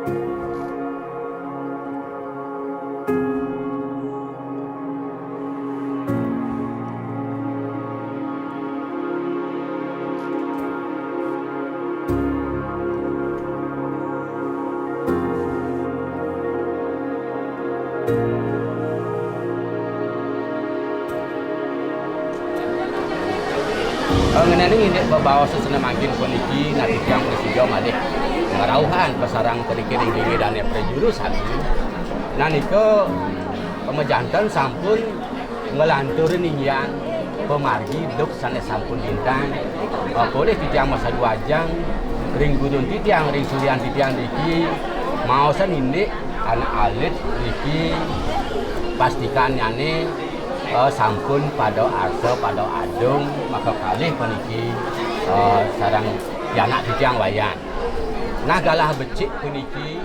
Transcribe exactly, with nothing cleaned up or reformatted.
Eh, ngenani indik bebaos sané mangkin puniki, nah titiang prasida malih ngrauhang pasareng puniki ring linggih dané prajuru sami. Nah nika, eh, majanten sampun nglantur ninggiang pamargi duk sané sampun lintang. Eh, polih titiang masadu ajeng ring gurun titiang, ring sulian titiang niki, maosang indik anak alit niki pastikannyané, eh, sampun pada arsa, pada adung, maka kalih puniki, eh, sareng pianak titiang Wayan. Nah, galah becik puniki